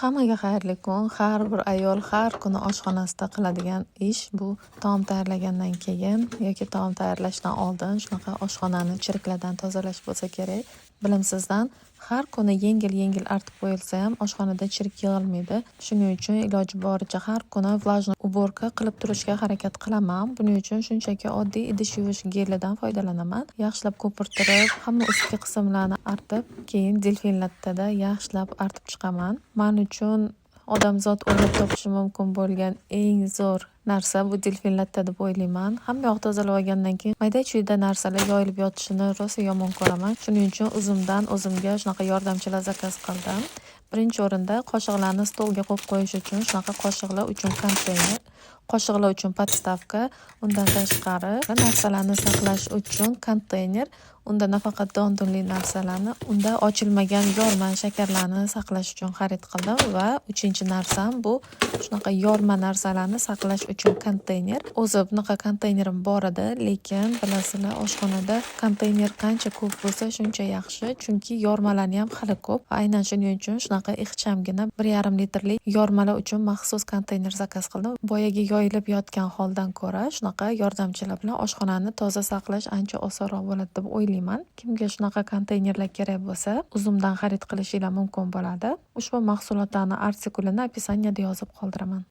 Hammaga xayrli kun. Har bir ayol har kuni oshxonasida qiladigan ish bu taom tayyorlagandan keyin yoki taom tayyorlashdan oldin shunaqa oshxonani chiriklardan tozalash bo'lsa kerak. Bilimsizdan har kuni yengil-yengil artib qo'yilsa ham oshxonada chirik yig'ilmaydi. Shuning uchun iloji boricha har kuni влажный уборка qilib turishga harakat qilaman. Buning uchun shunchaki oddiy idish yuvish gelidan foydalanaman. Yaxshilab ko'pirtirib, hamma ustki qismlarni artib, keyin Delfin lattada yaxshilab artib chiqaman. Man uchun odamzod o'ylab topishi mumkin bo'lgan eng zo'r narsa bu Delfin latta deb o'ylayman. Hamma yoq tozalab olgandan keyin mayda-chuyda narsalar yoyilib yotishini rosa yomon ko'raman. Shuning uchun uzumdan o'zimga shunaqa yordamchilar zakaz qildim. Birinchi o'rinda qoshiqlarni stolga qo'yib qo'yish uchun shunaqa qoshiqlar uchun konteyner, qoshiqlar uchun подставка, undan tashqari narsalarni saqlash uchun konteyner. Unda nafaqat don-donli narsalarni, unda ochilmagan yorma, shakarlarni saqlash uchun xarid qildim va uchinchi narsam bu shunaqa yorma narsalarni saqlash uchun konteyner. O'zi bunaqa konteynerim bor edi, lekin bilasizlar, oshxonada konteyner qancha ko'p bo'lsa, shuncha yaxshi, chunki yormalarni ham hali ko'p. Aynan shuning uchun shunaqa ixchamgina 1,5 litrli yormalar uchun maxsus konteyner zakaz qildim. Boyagi yoyilib yotgan holdan ko'ra shunaqa yordamchilar bilan oshxonani toza saqlash ancha osonroq bo'ladi deb o'ylayman. Kimga shunaqa konteynerlar kerak bo'lsa, Uzumdan xarid qilishinglar mumkin bo'ladi. Ushbu mahsulotlarni artikulini описание da yozib qoldiraman.